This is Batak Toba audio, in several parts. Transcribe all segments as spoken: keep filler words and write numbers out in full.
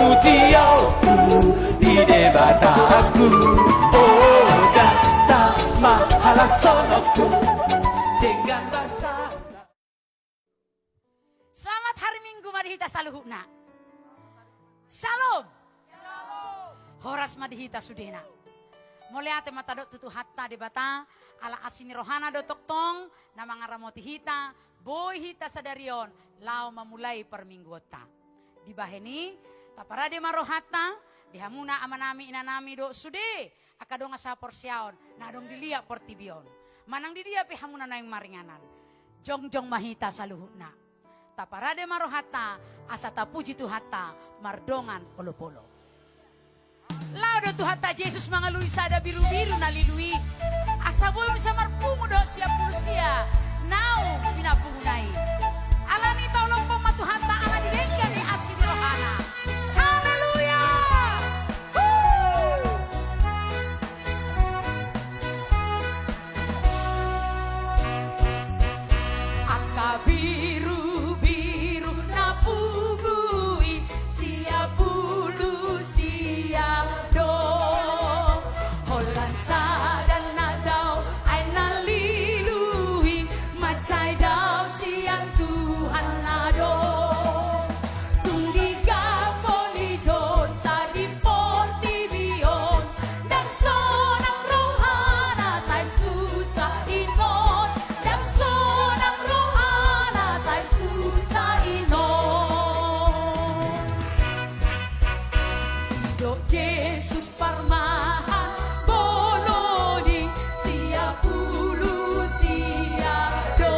Pujianku di Debataku, oh, data mahalashononku dengan basa. Selamat hari Minggu ma di hita saluhutna. Shalom. Horas ma di hita sudena. Mauliate ma tadok tu Tuhanta Debata, ala asi ni rohana do tongtong na mangaramoti hita, boi hita sadari on laho mamulai parmingguonta. Dibahen i, taparade ma rohanta di hamuna amanami, inanami dohot sude angka dongan sahaporseaon na adong di liat portibi on. Manang di dia pe hamuna naeng maringanan, jongjong ma hita saluhutna. Taparade ma rohanta asa tapuji Tuhanta mardongan olopolop. Laho do Tuhanta Jesus mangalului sada birubiru na lilu i, asa boi muse marpungu dohot siapulu sia naung pinampunguna i. Alani i taolophon ma Tuhanta ala didenggan ni asi ni rohana. Haleluya! Huh! Angka birubiru na pungu i siapulu sia do. Holan sada na dao aek na lilu i mansai dao sian Tuhan na do. Dung digamboli dosa di portibi on, ndang sonang rohana sai susa ingot, ndang sonang rohana sai susa ingot. Didok Jesus parmahan bolon i siapulu sia do.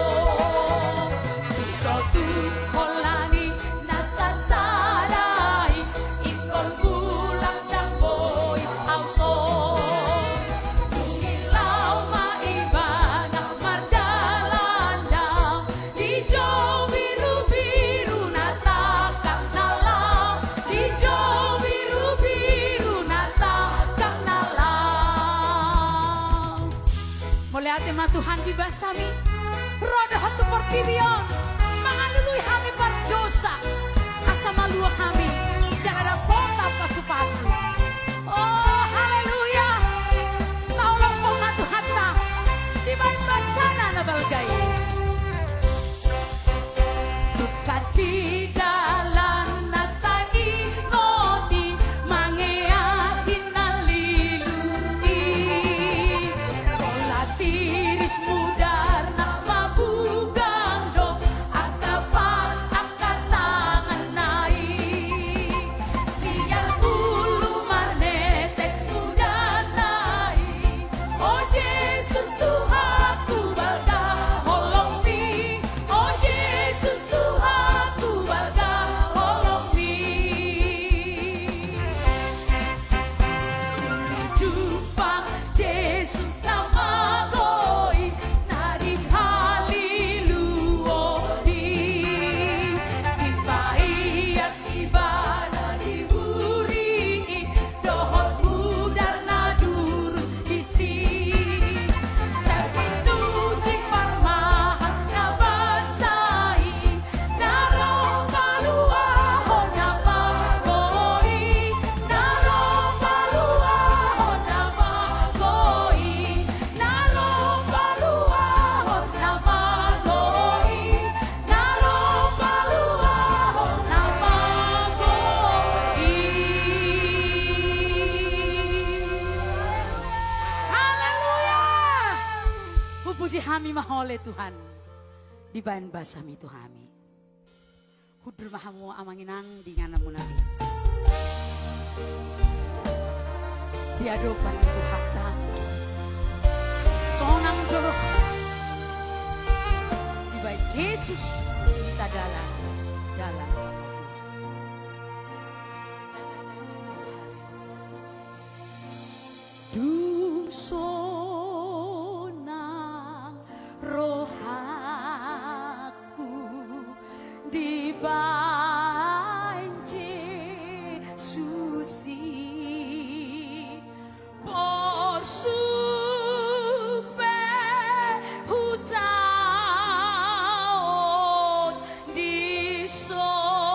Dung so tung holan i na sasada i, ingkon mulak ndang boi au son. Dung i laho ma ibana mardalan dao di jou birubiru na tangkang na lao, di jou birubiru na tangkang na lao. Mauliate ma Tuhan di basa mi, ro do Ho tu portibi on mangalului hami pardosa, asa malua hami jala dapotan pasupasu. Oh, haleluya! Taolophon ma Tuhanta dibahen basana na balga i. Tung ganjang dalan na sai ingot i, mangeahi na lilu i. Pola tiris mudarna mabugang do angka pat angka tanganna i. Sian ulu marnetek mudarna i. O Jesus Tuhanku, balga holongmi. O Jesus Tuhanku, balga holongmi. Dung i jumpang Jesus na mago i, na di haliluon i, dipaias ibana di buri i, dohot mudar na durus disi. Sai pinuji parmahan na basa i, na ro paluahon na mago i, na ro paluahon na mago i, na ro paluahon na mago i, na ro paluahon na mago i. Haleluya! Hupuji hami ma Ho ale Tuhan, dibahen basami tu hami. Hundul ma hamu amang inang di ingananmuna i. Di adopan ni Tuhanta, sonang do roha, dibahen Jesus hita dalan, dalan. Dung sonang rohangku dibahen Jesus i, porsuk pe hutaon dison.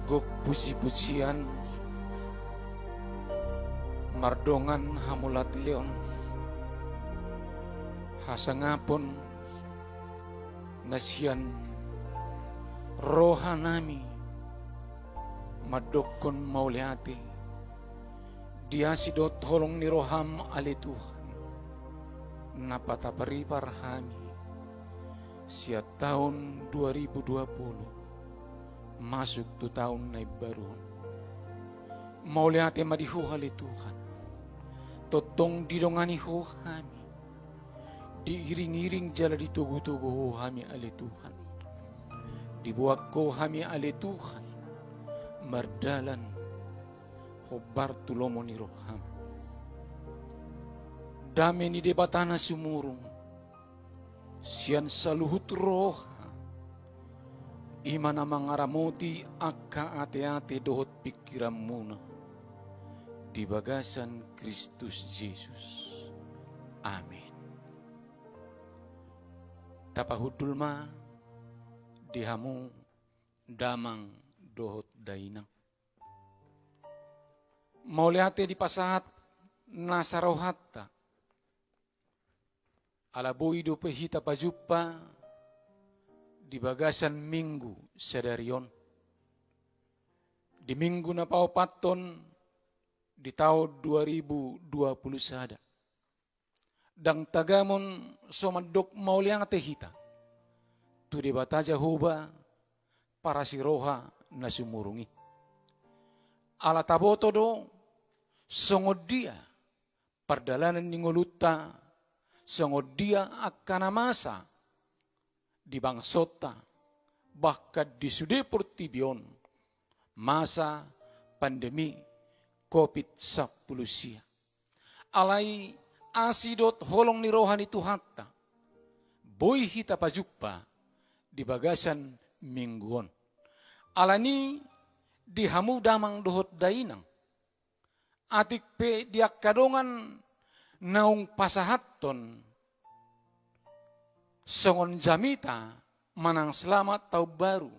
Gok puji-pujian, mardongan hamauliateon, hasangapon na sian rohanami mandokkon mauliate di asi dohot holong ni roham, ale Tuhan, na pataparipar hami sian taon dua ribu dua puluh masuk tu taon na imbaru on. Mauliate ma di Ho, ale Tuhan. Tongtong didongani Ho hami, diiring-iring jala ditogu-togu Ho hami, ale Tuhan. Diboan Ho hami, ale Tuhan, mardalan hombar tu lomo ni roham. Dame ni Debata na sumurung sian saluhut roha, i ma na mangaramoti angka ate-ate dohot pingkiranmuna di bagasan Kristus Jesus. Amen. Tapahundul ma di hamu damang dohot dainang. Mauliate dipasahat nasa rohanta, ala boi dope hita pajumpa di bagasan minggu sadari on, di minggu na paopathon di taon dua ribu dua puluh sada. Ndang tagamon so mandok mauliate hita tu Debata Jahowa, parasi roha na sumurung i. Ala taboto do songon dia pardalanan ni ngolunta, songon dia angka na masa di bangsonta, bahkan di sude portibi on, masa pandemi covid sampulu sia. Alai asi dohot holong ni roha ni Tuhanta, boi hita pajumpa di bagasan minggu on. Alani i, di hamu damang dohot dainang, atik pe di angka dongan naung pasahathon songon jamita manang selamat taon baru,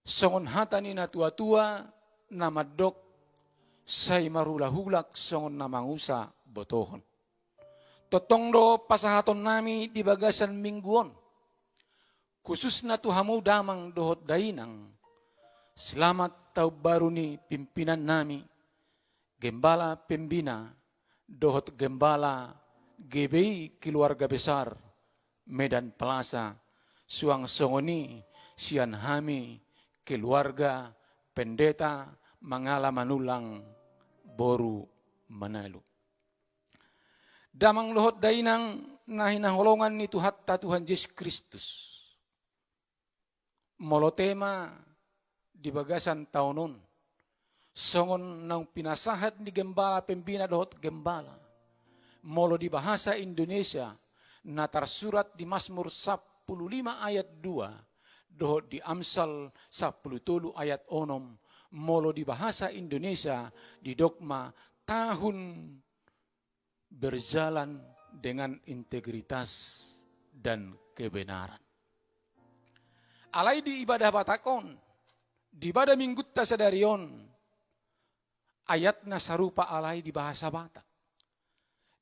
songon hata ni na tua-tua na mandok, sai marhulak-hulak songon na mangusa botohon. Tongtong do pasahatonnami di bagasan minggu on, khususna tu hamu damang dohot dainang, selamat taon baru ni pimpinannami, Gembala Pembina dohot Gembala G B I Keluarga Besar Medan Plaza, suang songon i sian hami keluarga Pendeta Mangala Manulang boru Manalu. Damang dohot dainang na hinaholongan ni Tuhanta Tuhan Jesus Kristus, molo tema di bagasan taon on, songon naung pinasahat ni Gembala Pembina dohot Gembala, molo di bahasa Indonesia na tarsurat di Mazmur sampulu lima ayat dua dohot di Amsal sampulu tolu ayat onom, molo di bahasa Indonesia didok ma tahun berjalan dengan integritas dan kebenaran. Alai di ibadah Batak on, di pada minggunta sadari on, ayatna sarupa alai di bahasa Batak.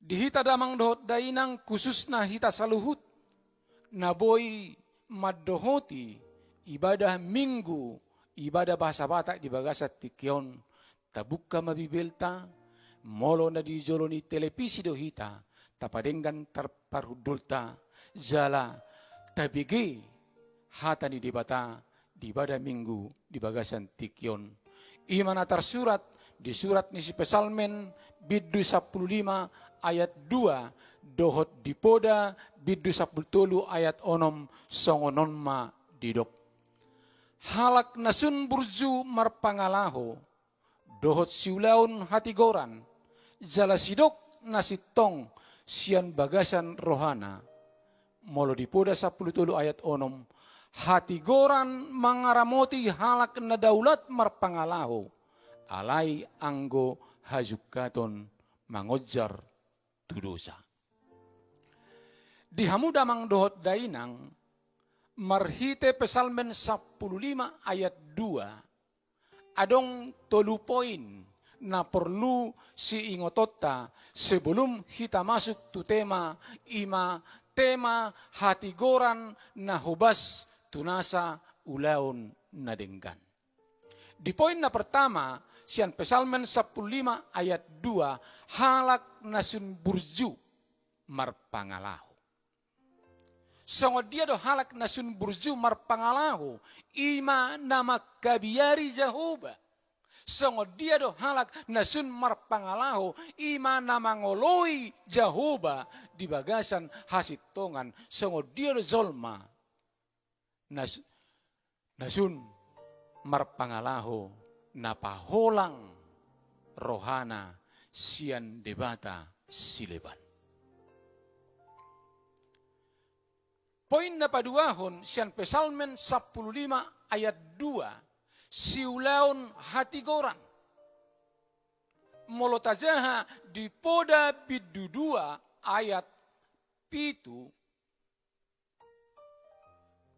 Di hita damang dohot dainang, khususna hita saluhut na boi mandohoti ibadah Minggu, ibadah bahasa Batak di bagasan tingki on, tabuka ma Bibelta, molo na di jolo ni televisi do hita, tapadenggan tar-, parhundulta, jala tabege hata ni Debata di ibadah Minggu di bagasan tingki on. I ma na tarsurat di surat ni si Psalmen bindu sampulu lima ayat dua dohot di Poda bindu sampulu tolu ayat onom, songon on ma didok: Halak na sun burju marpangalaho dohot siulaon hatigoran, jala sidok na sintong sian bagasan rohana. Molo di Poda sampulu tolu ayat onom: Hatigoran mangaramoti halak na daulat marpangalaho, alai anggo hajungkaton mangonjar tu dosa. Di hamu damang dohot dainang, marhite Psalmen sampulu lima ayat dua, adong tolu poin na porlu siingotonta sebelum hita masuk tu tema, i ma tema hatigoran na hobas tu nasa ulaon na denggan. Di poin na pertama, sian Psalmen sampulu lima ayat dua, halak na sun burju marpangalaho. Songon dia do halak na sun burju marpangalaho, i ma na mangkabiari Jahowa. Songon dia do halak na sun marpangalaho, i ma na mangoloi Jahowa di bagasan hasintongan, songon dia do jolma na s-, na sun marpangalaho na paholang rohana sian Debata sileban. Poin na paduahon sian Psalmen sampulu lima ayat dua, siulaon hatigoran. Molo tajaha di Poda bindu dua ayat pitu,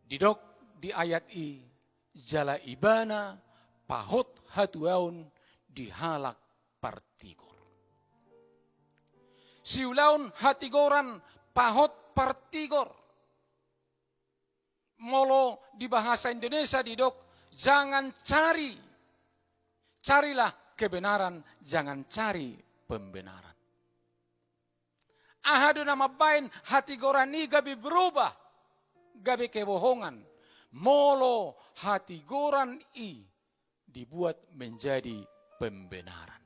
didok di ayat i, jala ibana pahot hatuaon di halak partigor. Siulaon hatigoran pahot partigor. Molo di bahasa Indonesia didok, jangan cari, carilah kebenaran, jangan cari pembenaran. Aha do na mambaen hatigoran i gabe berubah, gabe kebohongan? Molo hatigoran i dibuat menjadi pembenaran.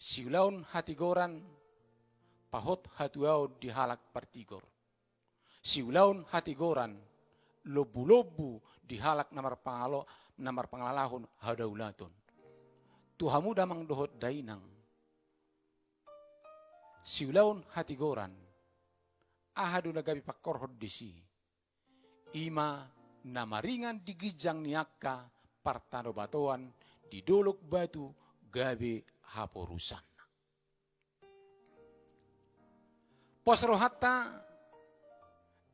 Siulaon hatigoran pahot hatuaon di halak partigor. Siulaon hatigoran lombu-lombu di halak na marpangalo-, na marpangalahon hadaulaton. Tu hamu damang dohot dainang, siulaon hatigoran, aha do na gabe pangkorhon disi? I ma na maringan di ginjang ni angka partanobatoan di dolok batu gabe haporusanna. Pos rohanta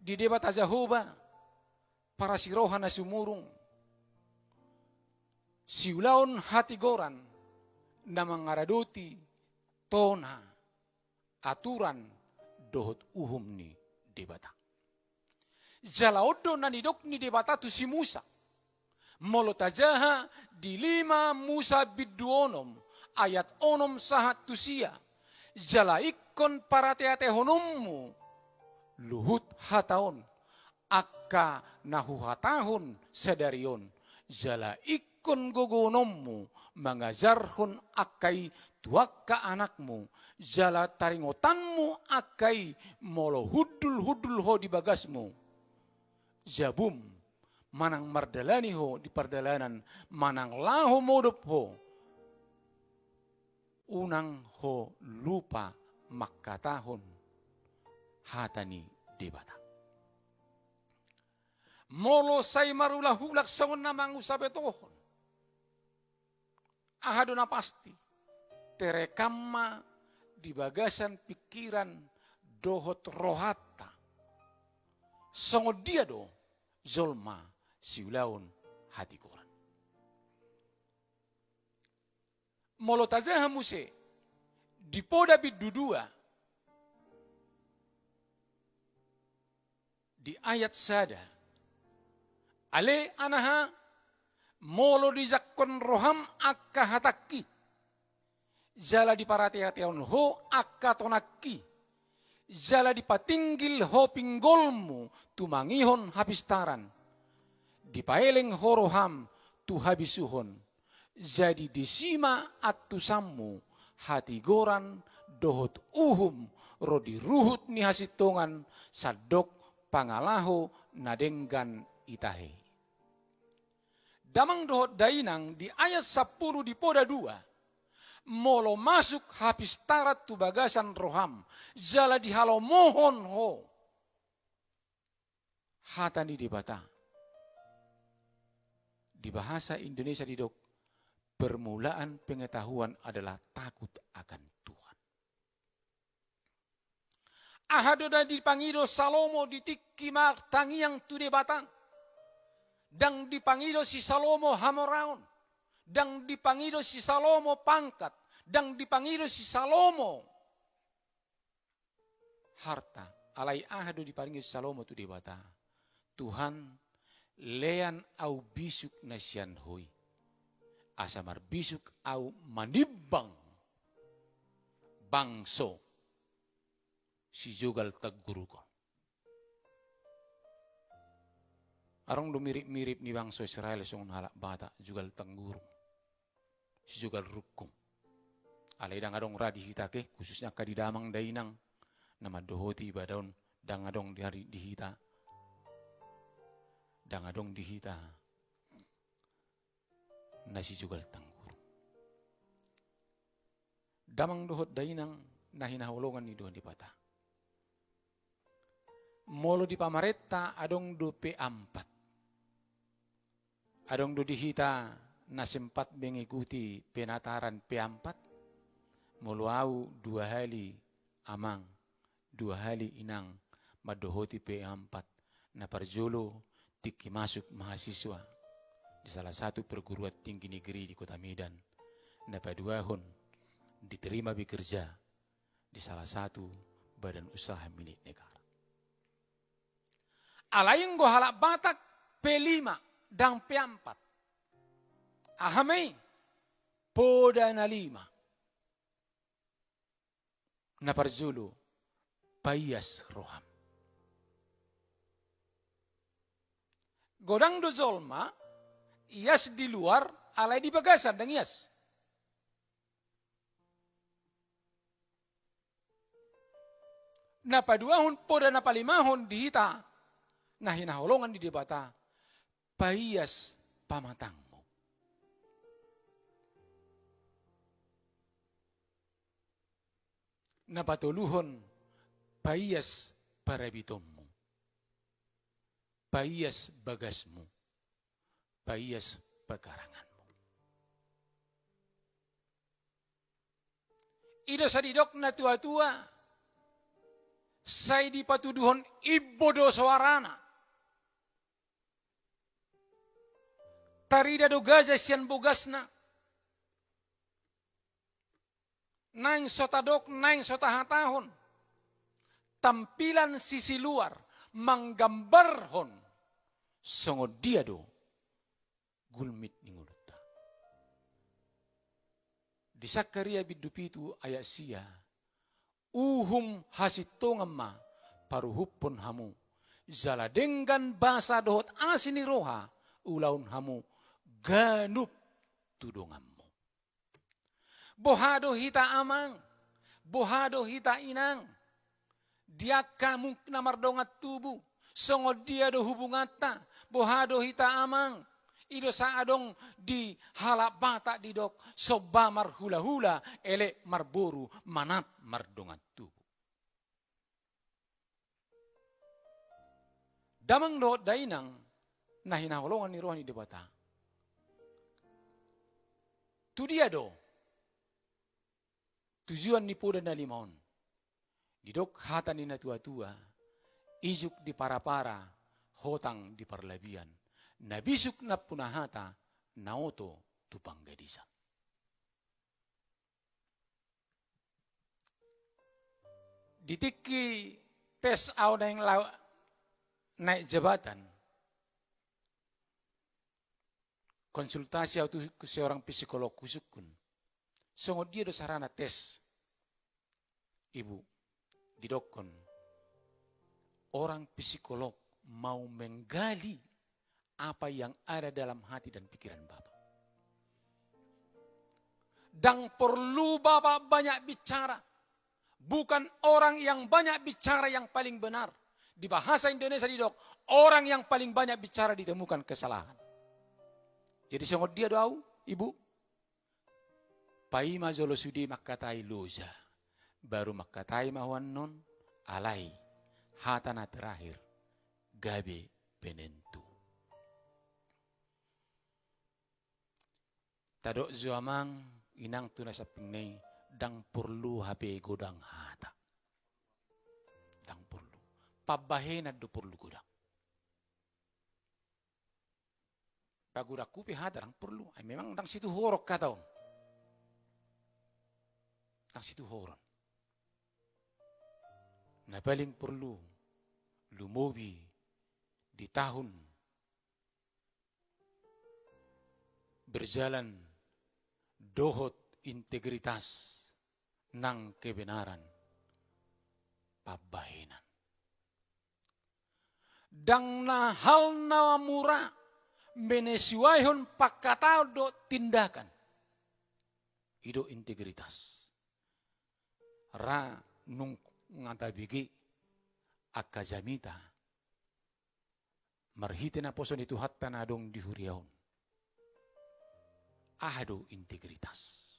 di Debata Jahowa, parasiroha na sumurung, siulaon hatigoran na mangaradoti tona, aturan dohot uhum ni Debata. Jala on do na nidok ni Debata tu si Musa. Molo tajaha di lima Musa bindu onom ayat onom sahat tu sia, jala ingkon parateatehononmu luhut hata on, angka na huhatahon sadari on, jala ingkon gogoononmu mangajarhon angka i tu angka anakmu, jala taringotanmu angka i molo hundul-hundul ho di bagasmu jabum, manang mardalani ho di pardalanan, manang laho modom ho, unang ho lupa mangkatahon hata ni Debata. Molo sai marulak-ulak songon na mangusabetohon, aha do na pasti, terekam ma di bagasan pingkiran dohot rohanta. Songon dia do jolma siulaon hatigoran. Molo tajaha muse di Poda bindu dua, di ayat sada. Ale anaha, molo dijangkon roham angka hatangki, jala diparateatehon ho angka tonangki, jala dipatinggil ho pinggolmu tumangihon hapistaran, dipaeleng ho roham tu habisuhon, jadi disi ma antusanmu hatigoran dohot uhum ro di ruhut ni hasintongan sandok pangalaho na denggan i tahe. Damang dohot dainang, di ayat sampulu di Poda dua, molo masuk hapistaran tu bagasan roham, jala dihalomohon ho hata ni Debata. Di bahasa Indonesia didok, permulaan pengetahuan adalah takut akan Tuhan. Aha do na dipangido Salomo di tingki martangiang tu Debata? Ndang dipangido si Salomo hamoraon, ndang dipangido si Salomo pangkat, ndang dipangido si Salomo harta. Alai aha do dipangido si Salomo tu Debata? Tuhan, lean ahu bisuk na sian Ho i, asa marbisuk ahu manimbang bangso sijogal tangguruk on. Adong do mirip-mirip ni bangso Israel songon halak Batak, jogal tangguruk, sijogal rungkung. Alai ndang adong ra di hita, oke, khususna angka di damang dainang na mandohoti ibadah on, ndang adong di ari di hita. Ndang adong di hita na sijogal tangguruk. Damang dohot dainang na hinaholongan ni Tuhan Debata. Molo di pamarenta adong do P A empat. Adong do di hita na sempat mengikuti penataran P A empat? Molo ahu dua hali, Amang, dua hali, Inang, mandohoti P A empat. Na parjolo tingki masuk mahasiswa di salah satu perguruan tinggi negeri di Kota Medan. Na paduahon, diterima bekerja di salah satu badan usaha milik negara. Alai anggo halak Batak P lima, ndang P A empat. Aha ma i? Poda na lima. Na parjolo, paias roham. Godang do jolma ias di luar, alai di bagasan ndang ias. Na paduahon, poda na palimahon di hita na hinaholongan ni Debata, paias pamatangmu. Na patoluhon, paias parabitonmu, paias bagasmu, paias pagaranganmu. I do sai didok na tuatua, sai dipatuduhon imbo do soarana. Tarida do gaja sian bogasna. Naeng so tadok, naeng so tahatahon, tampilan sisi luar manggambarhon songon dia do gulmit ni ngolunta. Di Sakaria bindu pitu ayat sia, uhum hasintongan ma paruhuphon hamu, jala denggan basa dohot asi ni roha ulaon hamu ganup tu donganmu. Boha do hita, Amang? Boha do hita, Inang? Di angka muna mardongan tubu, songon dia do hubunganta? Boha do hita, Amang? I do sai adong di halak Batak didok, somba marhulahula, elek marboru, manat mardongan tubu. Damang dohot dainang na hinaholongan ni roha ni Debata, tu dia do tujuan ni poda na lima on? Didok hata ni na tuatua, ijuk di parapara, hotang di parlabian, na bisuk nampuna hata, na oto tu panggadisan. Di tingki tes ahu naeng laho naek jabatan, konsultasi ahu tu seorang psikolog, husungkun, songon dia do carana tes, Ibu? Didokkon, orang psikolog mau menggali apa yang ada dalam hati dan pikiran Bapak. Ndang porlu Bapak banyak bicara. Bukan orang yang banyak bicara yang paling benar. Di bahasa Indonesia didok, orang yang paling banyak bicara ditemukan kesalahan. Jadi songon dia do ahu, Ibu? Paima jolo sude mangkatai loja, baru mangkatai ma ho annon, alai hata na terakhir gabe penentu. Tadok jo, Amang, Inang, tu na sampingna i, ndang porlu hape godang hata. Ndang porlu. Pambahenan do porlu godang. Pagodangku pe hata ndang porlu. Ai memang ndang situhoron hata on. Ndang situhoron. Na paling porlu, lumobi di tahun berjalan dohot integritas nang kebenaran pambahenan. Ndang na hal na mura menesuaihon pangkataon dohot tindakan. I do integritas. Ra nunga tabege angka jamita marhite naposo ni Tuhanta na adong di huria on. Aha do integritas?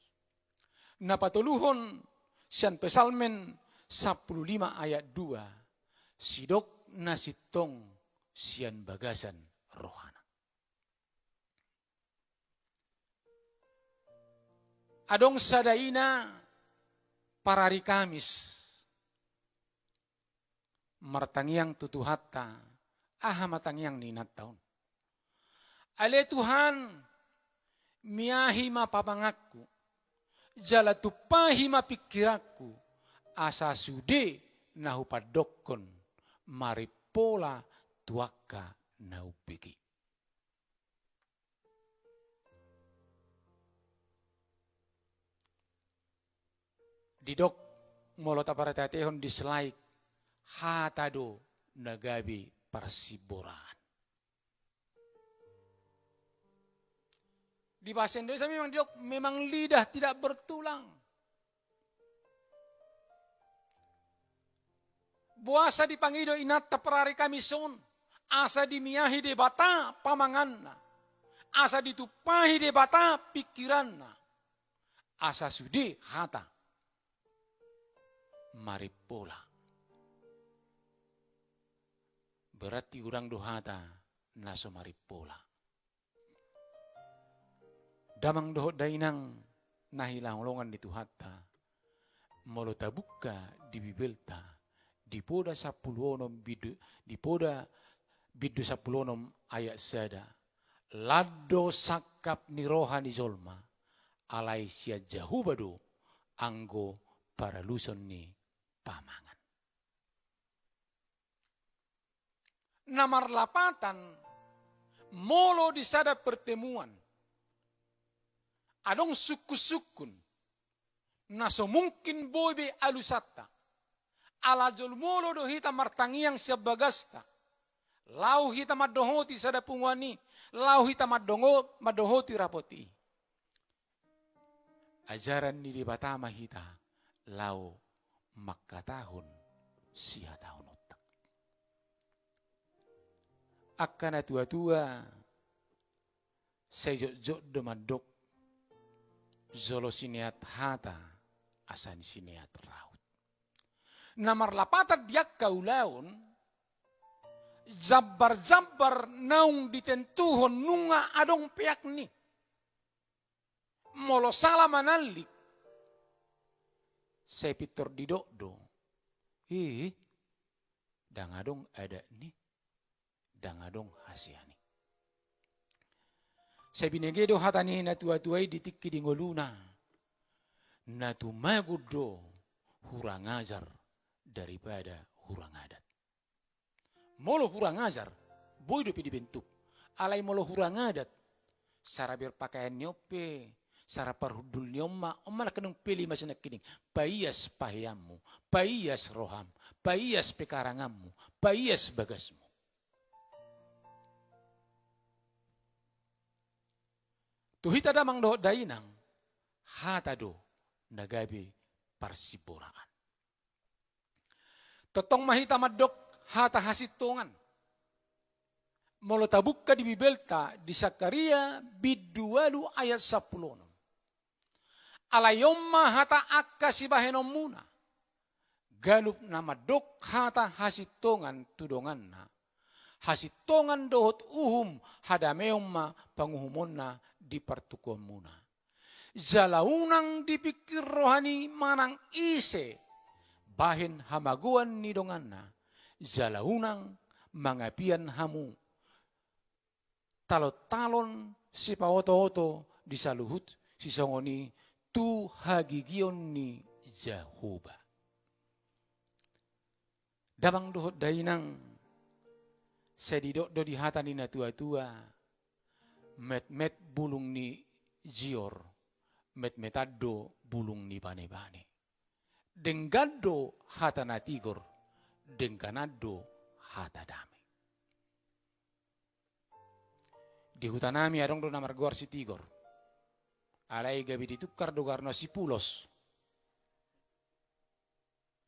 Na patoluhon sian Psalmen sampulu lima ayat dua, sidok na sintong sian bagasan rohana. Adong sada ina parari Kamis martangiang tu Tuhanta, aha ma tangiang ni inanta on? Ale Tuhan, miahi ma pamanganku, jala tumpahi ma pingkiranku, asa sude na hupandokkon marimpola tu angka na umbege. Didok molo taparteatehon di slide, hata do na gabe parsimboraan. Di bahasa Indonesia memang didok, memang lidah tidak bertulang. Boasa dipangido inanta parari Kamis on, asa dimiahi Debata pamanganna, asa ditumpahi Debata pingkiranna, asa sude hata marimpola. Berarti godang do hata na so marimpola. Damang dohot dainang na hinaholongan ni Tuhanta, molo tabuka di Bibelta, di Poda sampulu onom bindu, di Poda bindu sampulu onom ayat sada, lan do sangkap ni roha ni jolma, alai sian Jahowa do anggo paraluson ni pamangan. Na marlapatan, molo di sada pertemuan adong sungkun-sungkun na so mungkin boi be alusanta, ala jolo molo do hita martangiang sian bagasta, laho hita mandohoti sada punguan i, laho hita mandongo-, mandohoti rapot i. Ajaran ni Debata ma hita laho mangkatahon sihatahononta. Angka na tua-tua sai jotjot do mandok, jolo sineat hata asa ni sineat raut. Na marlapatan di angka ulaon, jambar-jambar naung ditentuhon nunga adong peak ni. Molo sala manallik, sai pintor didok do, ih, ndang adong adat ni, ndang adong hasea ni. Sai binege do hata ni na tua-tua i di tingki di ngoluna, na tumagon do hurang ajar daripada hurang adat. Molo hurang ajar, boi dope dibentuk. Alai molo hurang adat, sara berpakaian ni on pe, sara parhundul ni on ma, on ma nangkining pele ma sinangkining. Paias paheanmu, paias roham, paias pekaranganmu, paias bagasmu. Tu hita damang dohot dainang, hata do na gabe parsimboraan. Tongtong ma hita mandok hata hasintongan. Molo tabuka di Bibelta di Sakaria bindu ualu ayat sampulu onom. Alai on ma hata angka sibahenonmuna. Ganup na mandok hata hasintongan tu donganna, hasintongan dohot uhum hadameon ma panguhumonna di partukuonmuna. Jala unang dipingkir roha ni manang ise bahen hamagoan ni donganna, jala unang mangapian hamu talontalon sipaotooto di saluhut sisongon i tu hagigion ni Jahowa. Damang dohot dainang, sai didok do di hata ni natuatua, metmet bulung ni zior, metmetan do bulung ni banebane. Denggan do hata na tigor, dengganan do hata dame. Di hutanami adong do na margoar si Tigor. Alai gabe ditukar do goarna si Pulos.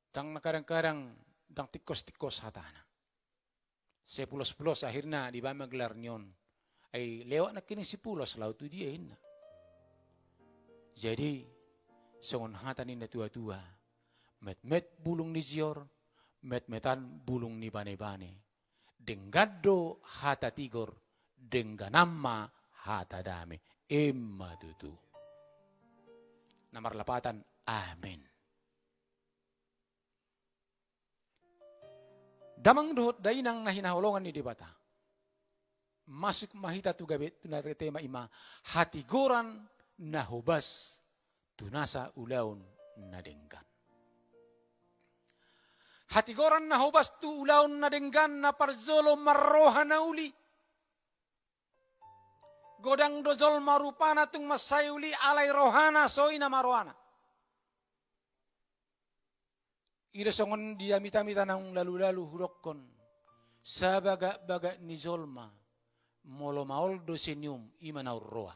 Ndang na kadang-kadang ndang tingkos-tingkos hatana. Sai Pulos-Pulos akhirna dibaen ma gelar ni on. Ai lewat nangkining si Pulos laho tu dia inna. Jadi songon hata ni natuatua, metmet bulung ni zior, metmetan bulung ni banebane. Denggan do hata tigor, dengganan ma hata dame. Emma tutu. Na marlapatan, amen. Damang dohot dainang na hinaholongan ni Debata. Masuk ma hita tu gabe tu na tema i ma hatigoran na hobas tu nasa ulaon na denggan. Hatigoran na hobas tu ulaon na denggan na parjolo marroha na uli. Godang do jolma rupana tung mansai uli alai rohana so i na maroana. I do songon di amita-mita naung lalu-lalu hudokkon, sabagak-bagak ni jolma molo maol do senyum i ma naung roa.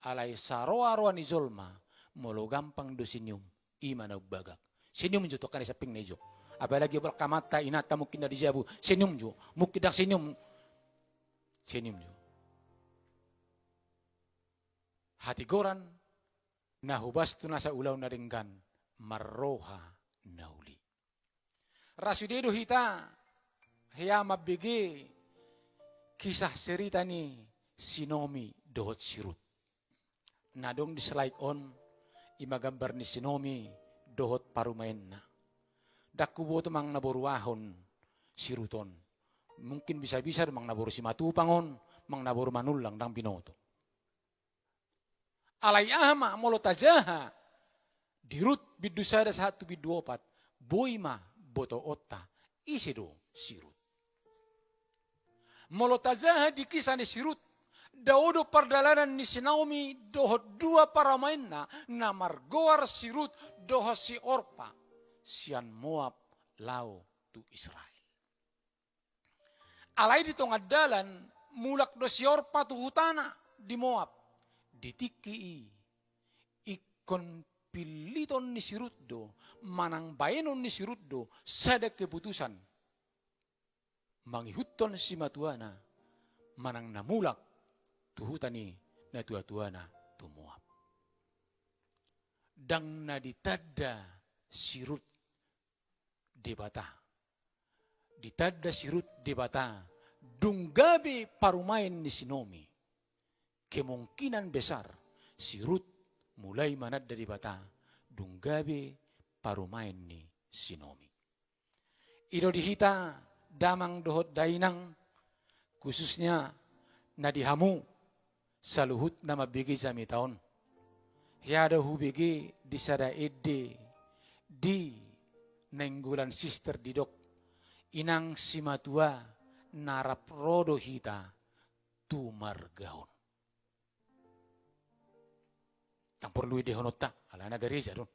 Alai saroa-roa ni jolma molo gampang do senyum i ma naung bagak. Senyum jo tu angka na di sampingna i jo. Apalagi obat kamanta inanta mungkin na di jabu. Senyum jo. Mungkin ndang senyum. Senyum jo. Hatigoran na hobas tu nasa ulaon na denggan marroha na uli. Ra sude do hita hea mambege kisah cerita ni si Naomi dohot si Rut. Na adong di slide on i ma gambar ni si Naomi dohot parumaenna. Ndang huboto manang na boru aha on si Rut on. Mungkin bisa-bisa do manang na boru Simatupang on, manang na boru Manullang, ndang binoto. Alai aha ma molo tajaha di Rut bindu sada sahat tu bindu opat, boi ma botoonta ise do si Rut. Molo tajaha di kisah ni si Rut, dao do pardalanan ni si Naomi dohot dua parumaenna na margoar si Rut dohot si Orpa sian Moab laho tu Israel. Alai di tonga dalan mulak do si Orpa tu hutana di Moab. Di tingki i ingkon pilliton ni si Rut do manang baenon ni si Rut do sada keputusan mangihuthon simatuana manang na mulak tu huta ni natuatuana tu Moab. Ndang na ditanda si Rut Debata. Ditanda si Rut Debata dung gabe parumaen ni si Naomi. Kemungkinan besar si Rut mulai mananda Debata dung gabe parumaen ni si Naomi. I do di hita damang dohot dainang, khususnya na di hamu saluhut na mambege jamita on. Hea do hubege di sada ende di Nainggolan sister didok, inang simatua na rap ro do hita tu marga on. Ndang porlu endehononta, alana gareja do.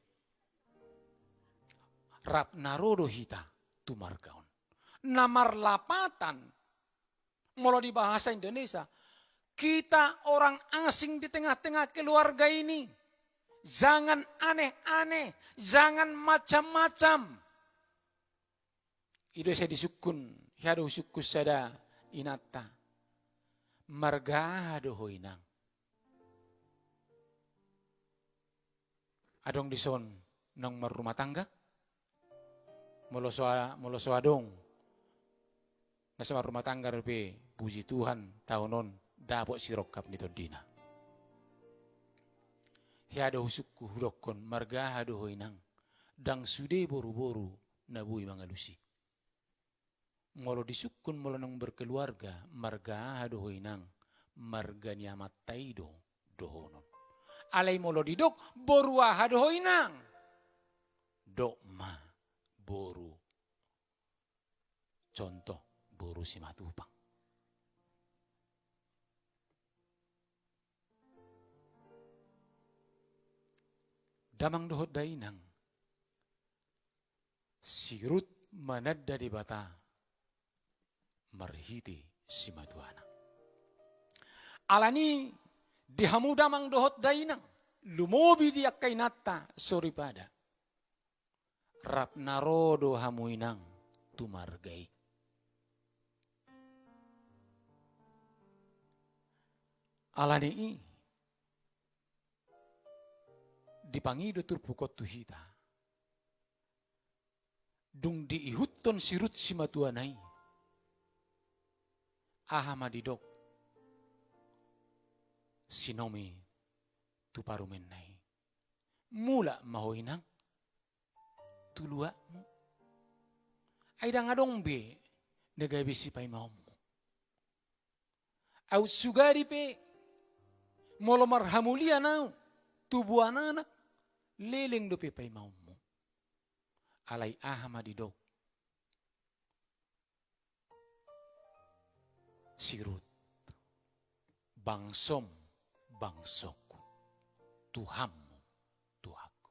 Rap na ro do hita tu marga on. Na marlapatan, molo di bahasa Indonesia, kita orang asing di tengah-tengah keluarga ini. Jangan aneh-aneh, jangan macam-macam. I do sai disungkun, hea do husungkun sada inanta. Marga aha do ho inang? Adong dison naung marrumah tangga? Molo so a-, molo so adong na so marrumah tangga dope, puji Tuhan, taon on dapot sirongkap ni tondina. Hea do husungkun hudokkon, marga aha do ho inang? Ndang sude boru-boru na boi mangalusi. Molo disungkun molo naung berkeluarga, marga aha do ho inang? marga ni amanta i do dohonon. Alai molo didok boru aha do ho inang, dok ma boru, contoh, boru Simatupang. Damang dohot dainang, si Rut mananda Debata marhite simatuana. Alani i, di hamu damang dohot dainang, lumobi di angka inanta soripada, rap na ro do hamu inang tu marga i. Alani i, dipangido turpuk on tu hita. Dung diihuthon si Rut simatuana i, aha ma didok si Naomi tu parumaenna i? Mulak ma ho inang tu luatmu. Ai ndang adong be na gabe sipaimaonmu. Aut sugari pe, molo marhamulian ahu, tubuan anak, leleng dope paimaonmu. Alai aha ma didok si Rut? Bangsom bangsongku, Tuhanmu Tuhanku.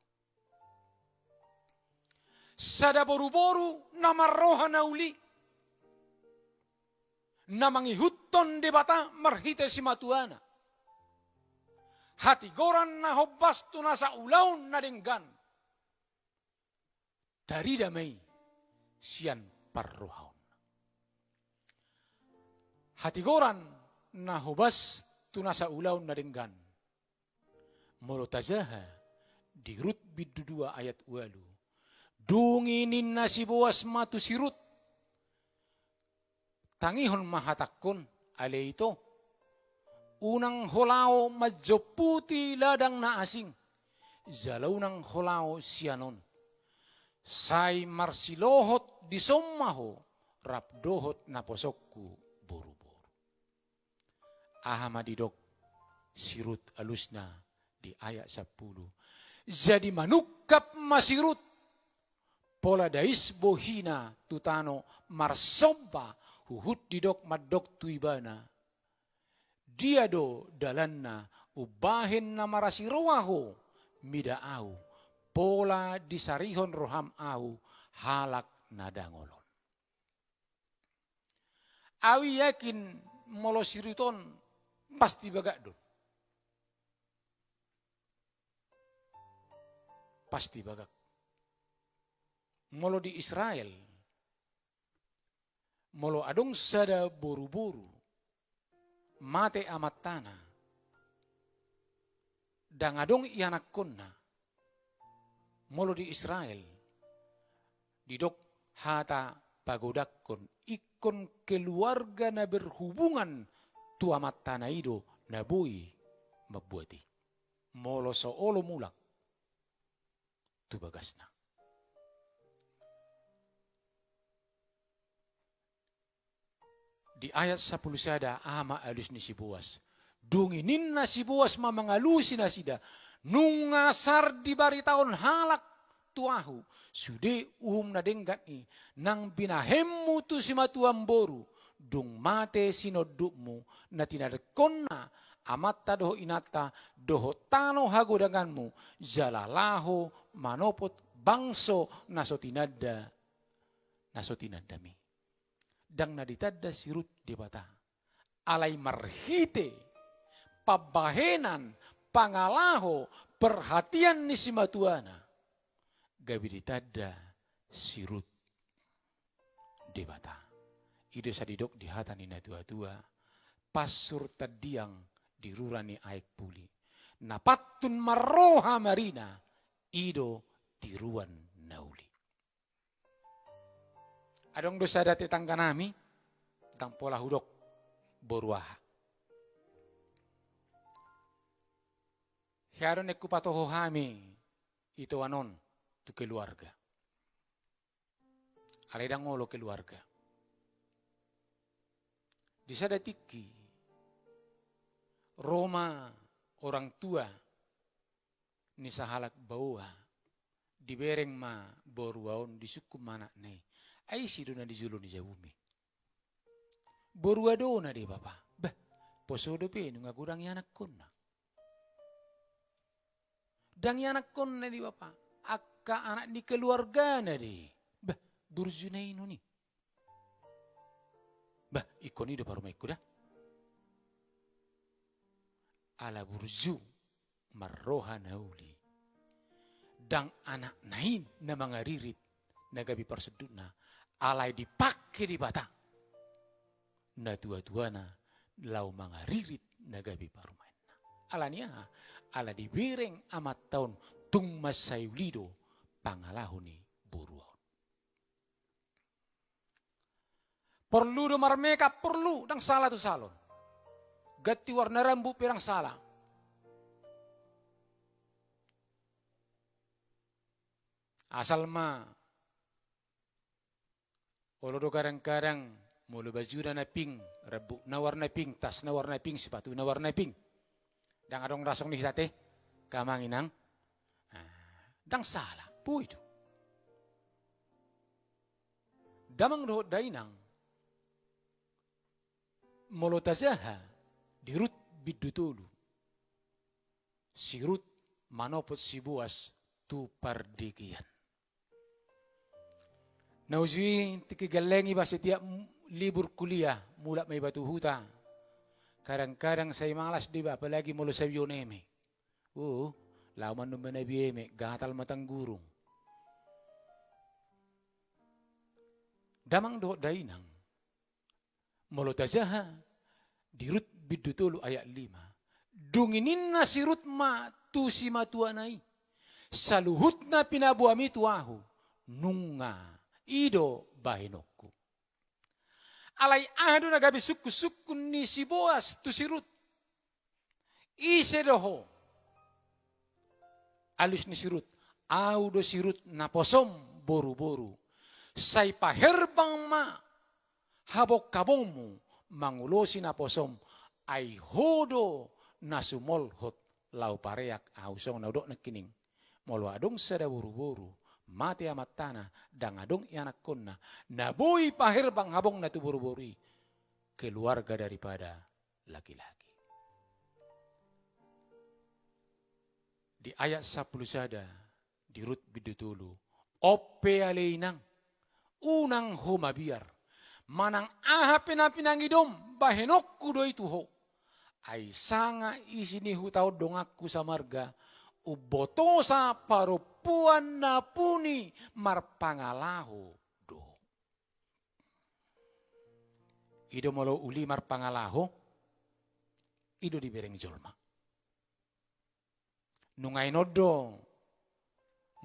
Sada boruboru na marroha na uli, na mangihuthon Debata marhite simatuana. Hatigoran na hombas tu nasa ulaon na denggan. Tarida ma i sian parrohaonna. Hatigoran na hombas tu nasa ulaon na denggan. Molo tajaha di Rut bindu dua ayat ualu. Dung i ninna si Boas ma tu si Rut, tangihon ma hatangkon, ale ito. Unang ho laho manjomputi ladang na asing, jala unang ho laho sian on. Sai marsilohot dison ma ho rap dohot naposongku boruboru. Aha ma didok si Rut alusna di ayat sampulu? Jadi manungkap ma si Rut, pola dais bohina tu tano marsomba, huhut didok mandok tu ibana, dia do dalanna umbahen na marasi roha ho mida ahu, pola disarihon roham ahu halak na dangol on. Ahu yakin molo si Rut on pasti bagak do. Pasti bagak. Molo di Israel, molo adong sada boruboru mate amantana, ndang adong ianakkonna, molo di Israel didok hata pagodangkon, ingkon keluarga na berhubungan tu amantana i do na boi mambuat i. Molo so olo mulak tu bagasna. Di ayat sampulu sada, aha ma alus ni si Boas? Dung i ninna si Boas ma mangalusi nasida, nunga sar dibaritahon halak tu ahu sude uhum na denggan i, nang binahenmu tu simatuam boru, dung mate sinondukmu, na tinadingkonna amanta dohot inanta dohot tano hagodanganmu, jala laho manopot bangso na so tinanda, na so tinandami. Ndang na ditanda si Rut Debata. Alai marhite pambahenan, pangalaho, perhatian ni simatuana, gabe ditanda si Rut Debata. I do sai didok di hata ni natuatua, pansur tandiang di rura ni aek puli, na pantun marroha marina, i do tiruan na uli. Adong do sada tetangganami, ndang pola hudok boru aha. Hea do naeng hupatoho hami itoan on tu keluarga. Alai ndang olo keluarga. Di sada tingki, Ro ma orang tua ni sahalak baoa, dibereng ma borua on, disungkun ma anakna i. Ai ise do na di jolo ni jabumi? Borua do na di bapa. Bah, poso dope nunga godang ianakkonna. Ndang ianakkonna di bapa. Angka anak ni keluargana do i. Bah, burju na i non i. Bah, ingkon i do parumaenku da. Ala burju marroha na uli. Ndang anakna i na mangaririt na gabe parsondutna, alai dipangke Debata natuatuana laho mangaririt na gabe parumaenna. Ala ni aha? Ala dibereng Amanta on tung mansai uli do pangalaho ni borua on. Porlu do marmekap? Porlu, ndang sala tu salon. Ganti warna rambut pe ndang sala. Asal ma, olo do kadang-kadang molo bajuna na pink, rambutna warna pink, tasna warna pink, sepatuna warna pink. Ndang adong rasong ni hita te, amang inang. Ah, ndang sala, boi do. Damang dohot dainang, molo tajaha di Rut bindu tolu, si Rut manopot si Boas tu pardegean. Na uju i tingki gelleng iba setiap m-, libur kuliah, mulak ma iba tu huta. Kadang-kadang sai malas do iba, apalagi molo sai unang eme. Uh, laho ma annon manabi eme, gatal ma tanggurung. Damang dohot dainang, molo tajaha di Rut bindu tolu ayat lima, dung i ninna si Rut ma tu simatuana i: Saluhutna pinaboami tu ahu, nunga i do bahenonku. Alai aha do na gabe sungkun-sungkun ni si Boas tu si Rut? Ise do ho? Alus ni si Rut: Ahu do si Rut naposom boru-boru. Sai paherbang ma habong-habongmu mangulosi naposom, ai ho do na sumolhot laho pareak ahu. Songon na hudok nangkining, molo adong sada boru-boru, mate amantana, ndang adong ianakkonna, na boi paherbang habongna tu boru-boru i, keluarga daripada laki-laki. Di ayat sampulu sada di Rut bindu tolu: On pe ale inang, unang ho mabiar, manang aha pe na pinangidom, bahenonku do i tu ho. Ai sanga isi ni huta on donganku samarga, umbotosa parompuan na puni marpangalaho do. I do molo uli marpangalaho, i do dibereng jolma. Nunga i non do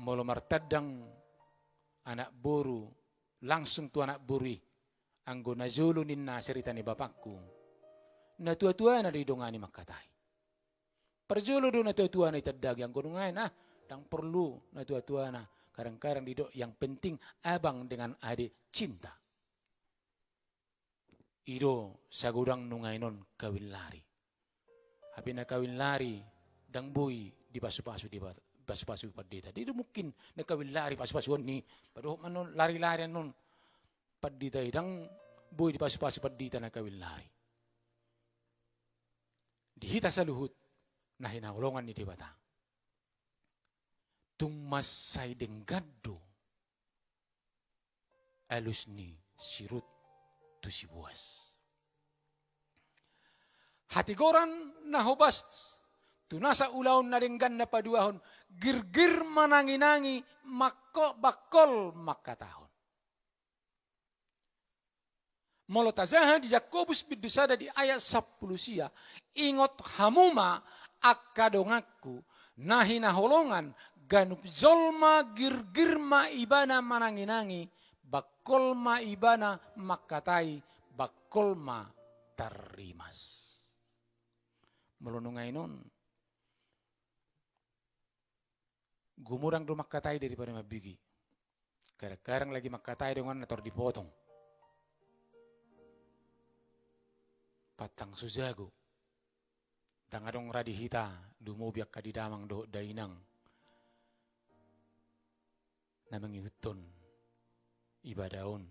molo martandang anak boru langsung tu anak boru i, anggo na jolo ninna cerita ni bapakku, natua-tuana do didongani mangkatai. Parjolo do natua-tuana ditandangi, anggo nunga i, ah, ndang porlu natua-tuana. Kadang-kadang didok yang penting abang dengan adik cinta. I do sagodang nunga i non kawin lari. Hape na kawin lari ndang boi dipasu-pasu, dipasu-pasu pandita. Dia do mungkin na kawin lari pasu-pasuon ni, padohot ma non lari-lari annon pandita i, ndang boi dipasu-pasu pandita na kawin lari. Di hita saluhut na hinaholongan ni Debata, tung mansai denggan do alus ni si Rut tu si Boas. Hatigoran na hobas tu nasa ulaon na denggan na paduahon: Girgir manangi-nangi, mangko-, bangkol mangkatahon. Molo tajaha di Jakobus bindu sada di ayat sampulu sia: Ingot hamu ma, angka donganku na hinaholongan, ganup jolma girgir ma ibana manangi-nangi, bangkol ma ibana mangkatai, bangkol ma tarrimas. Molo nunga i non, gumodang do mangkatai daripada mambege. Kadang-kadang lagi mangkatai donganna tor dipotong. Pantang so jago. Ndang adong ra di hita, lumobi angka di damang dohot dainang, na mangihuthon ibadah on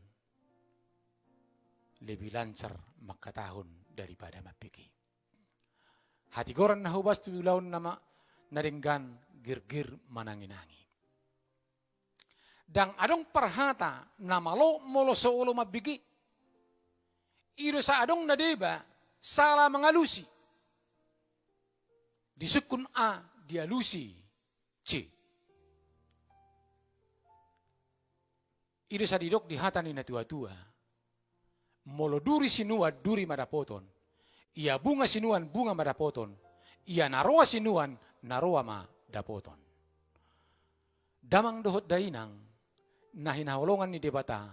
lebih lancar mangkatahon daripada mambege. Hatigoran na hobas tu ulaon nama na denggan, girgir mananginangi. Ndang adong parhata na malo molo so olo mambege. I do sa adong na deba, sala mangalusi. Disungkun A, dialusi C. I do sa didok di hata ni natuatua: Molo duri sinuan, duri ma dapoton. Ia bunga sinuan, bunga ma dapoton. Ia na roa sinuan, na roa ma dapoton. Damang dohot dainang na hinaholongan ni Debata,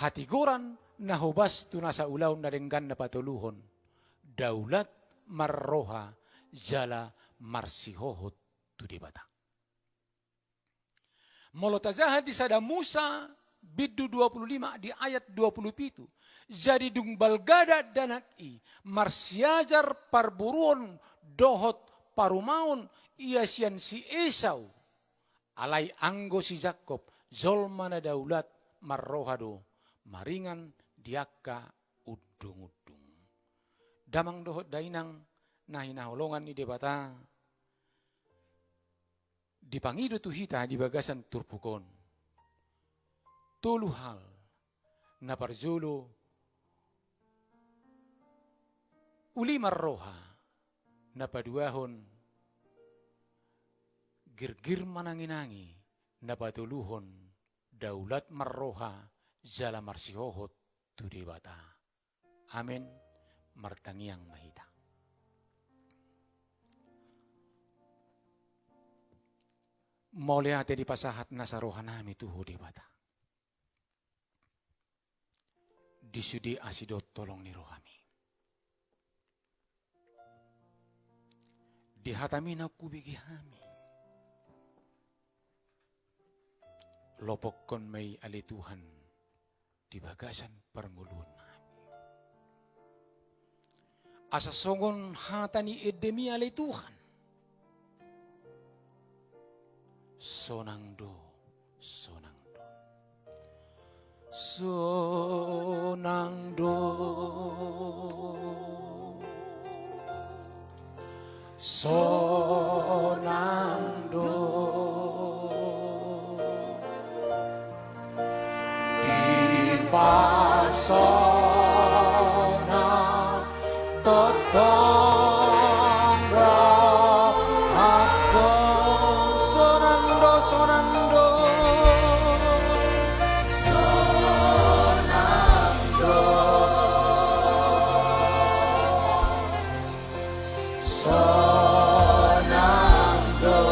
hatigoran na hobas tu nasa ulaon na denggan na patoluhon, daulat marroha jala marsihohot tu Debata. Molo tajaha di sada Musa bindu dua pulu lima di ayat dua pulu pitu, jadi dung balga dakdanak i, marsiajar parboruon dohot parumaon ia sian si Esau, alai anggo si Jakkob jolma na daulat marroha do, maringan di angka undungundung. Damang dohot dainang na hinaholongan ni Debata, dipangido tu hita di bagasan turpuk on tolu hal. Na parjolo, uli marroha. Na paduahon, girgir mananginangi. Na patoluhon, daulat marroha jala marsihohot tu Debata. Amen. Martangiang ma hita. Mauliate dipasahat nasa rohanami tu Ho Debata. Di sude asi dohot holong ni rohami. Di hatami naung hubege hami. Lopokkon ma i ale Tuhan di bagasan parngoluonnami. Asa songon hata ni endemi ale Tuhan. Sonang do, sonang do. Sonang do. Sonang do. Dipasonang tongtong rohangku. Sonang do, sonang do. Sonang do.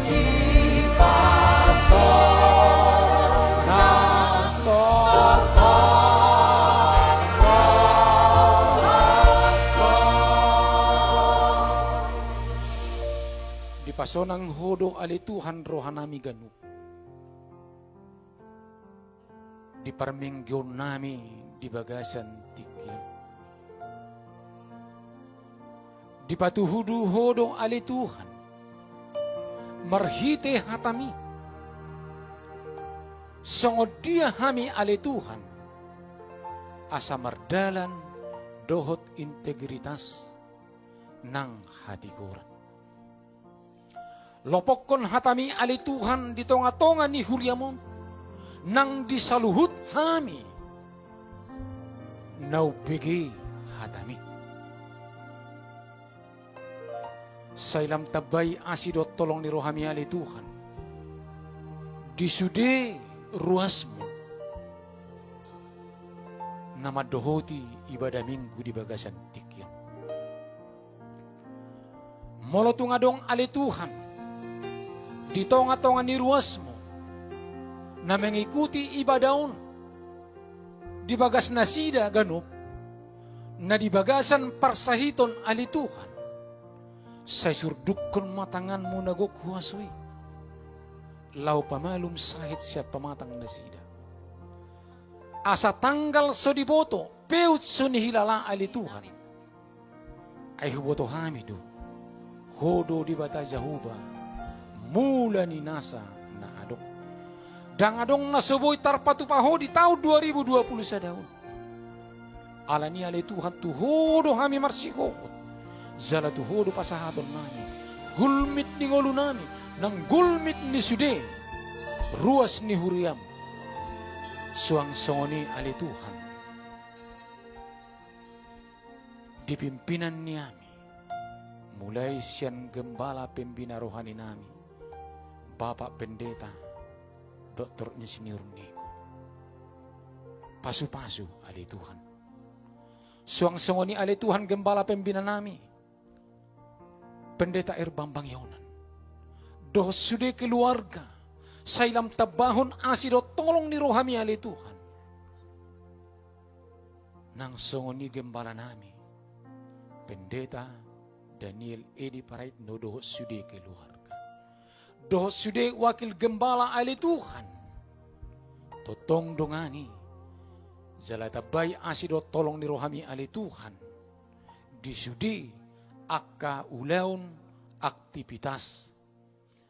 Dipasonang tongtong rohangku. Dipasonang Ho do ale Tuhan rohanami ganup. Di parmingguonnami di bagasan tingki on. Dipatuhuduk Ho do ale Tuhan marhite hatami. Songon dia hami ale Tuhan asa mardalan dohot integritas nang hatigoran. Lopokkon hatami ale Tuhan di tongatonga ni huriam on, nang di saluhut hami na umbege hatami. Sai lam tambai asi dohot holong ni rohami ale Tuhan di sude ruasmu na mandohoti ibadah Minggu di bagasan tingki on. Molo tung adong ale Tuhan di tongatonga ni ruasmu na mengikuti ibadah on di bagas nasida ganup, na di bagasan parsahiton ale Tuhan, sai surdukkon ma tanganmu na gok huaso i laho pamalum sahit sian pamatang nasida. Asa tanggal so diboto, Peot so nihilala ale Tuhan. Ai huboto hami do, Ho do Debata Jahowa, mula ni nasa na adong. Ndang adong na so boi tarpatupa Ho di taon dua ribu dua puluh sada on. Alani i ale Tuhan, tu Ho do hami marsihohot. Jala tu Ho do pasahaton nami gulmit ni ngolu nami, nang gulmit ni sude ruas ni huriaM. Suang songon i ale Tuhan, di pimpinan ni hami, mulai sian gembala pembina rohani nami, Bapak Pendeta Doktor Insinyur Niko. Pasu-pasu ale Tuhan. Suang songon i ale Tuhan gembala pembina nami, Pendeta Erbambang Yonan, dohot sude keluarga, sai lam tambahon asi dohot holong ni rohaMi ale Tuhan. Nang songon i gembala nami, Pendeta Daniel Edi Paraitno dohot sude keluarga, dohot sude wakil gembala ale Tuhan. Tongtong dongani jala tambai asi dohot holong ni rohaMi ale Tuhan, di sude angka ulaon, aktivitas,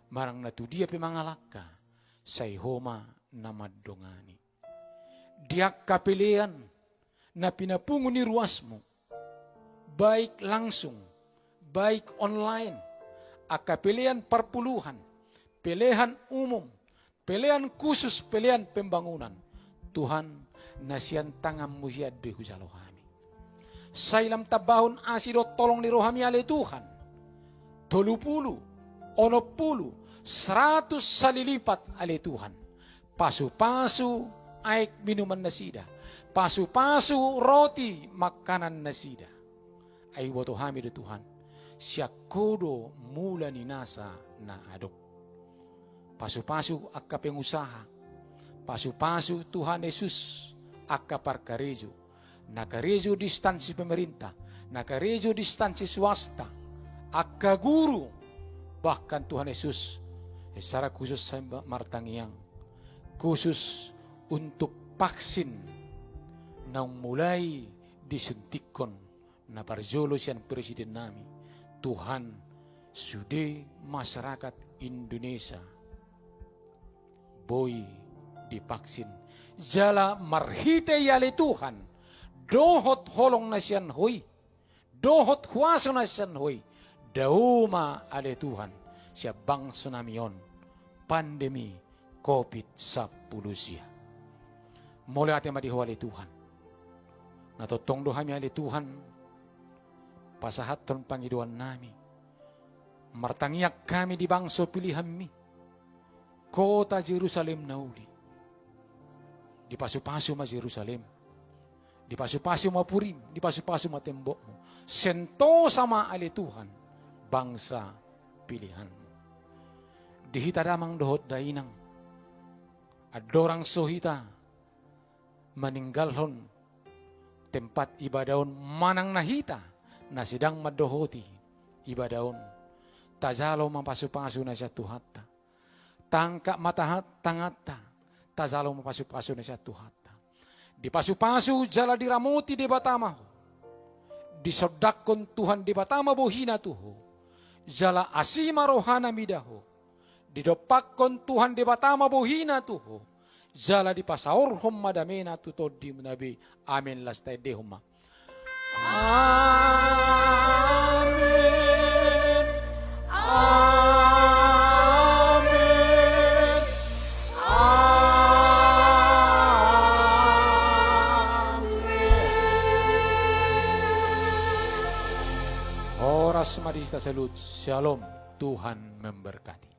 manang na tu dia pe mangalangka, sai Ho ma na mandongani. Di angka pelean na pinapungu ni ruasMu, baik langsung, baik online, angka pelean parpuluhan, pelean umum, pelean khusus, pelean pembangunan, Tuhan, na sian tanganMu hian do i hujalo hami. Sai lam tambahon asi dohot holong ni rohaMi ale Tuhan. Tolu pulu, onom pulu, seratus sali lipat ale Tuhan. Pasu-pasu aek minuman nasida, pasu-pasu roti makanan nasida. Ai huboto hami do Tuhan, sian Ho do mula ni nasa na adong. Pasu-pasu angka pengusaha, pasu-pasu Tuhan Jesus angka parkarejo, na karejo di instansi pemerintah, na karejo di instansi swasta, angka guru, bahkan Tuhan Jesus, secara khusus sai martangiang khusus untuk vaksin naung mulai disuntikkon na parjolo sian presiden nami. Tuhan, sude masyarakat Indonesia boi divaksin. Jala marhite i ale Tuhan, dohot holong na sian Ho i, dohot huaso na sian Ho i, dao ma ale Tuhan sian bangso nami on pandemi covid sampulu sia. Mauliate ma di Ho ale Tuhan. Na tongtong do hami ale Tuhan pasahathon pangidoan nami. Martangiang hami di bangso pilihanMi, kota Jerusalem na uli. Dipasu-pasu ma Jerusalem, dipasu-pasu ma purim, dipasu-pasu ma tembokMu. Sentosa ma ale Tuhan bangsa pilihanMu. Di hita damang dohot dainang, andorang so hita maninggalhon tempat ibadah on manang na hita na sedang mandohoti ibadah on, tajalo ma pasu-pasu na sian Tuhanta. Taangkat ma tahat tanganta, tajalo ma pasu-pasu na sian Tuhanta. Dipasu-pasu jala diramoti Debata ma ho. Disondangkon Tuhan Debata ma bohina tu ho. Jala asi ma rohana mida ho. Didompakkon Tuhan Debata ma bohina tu ho. Jala dipasaorhon ma damena tu tondimuna be. Amen. Las taendehon ma. Amen. Amen. Amen. Horas ma di hita saluhut. Shalom. Tuhan memberkati.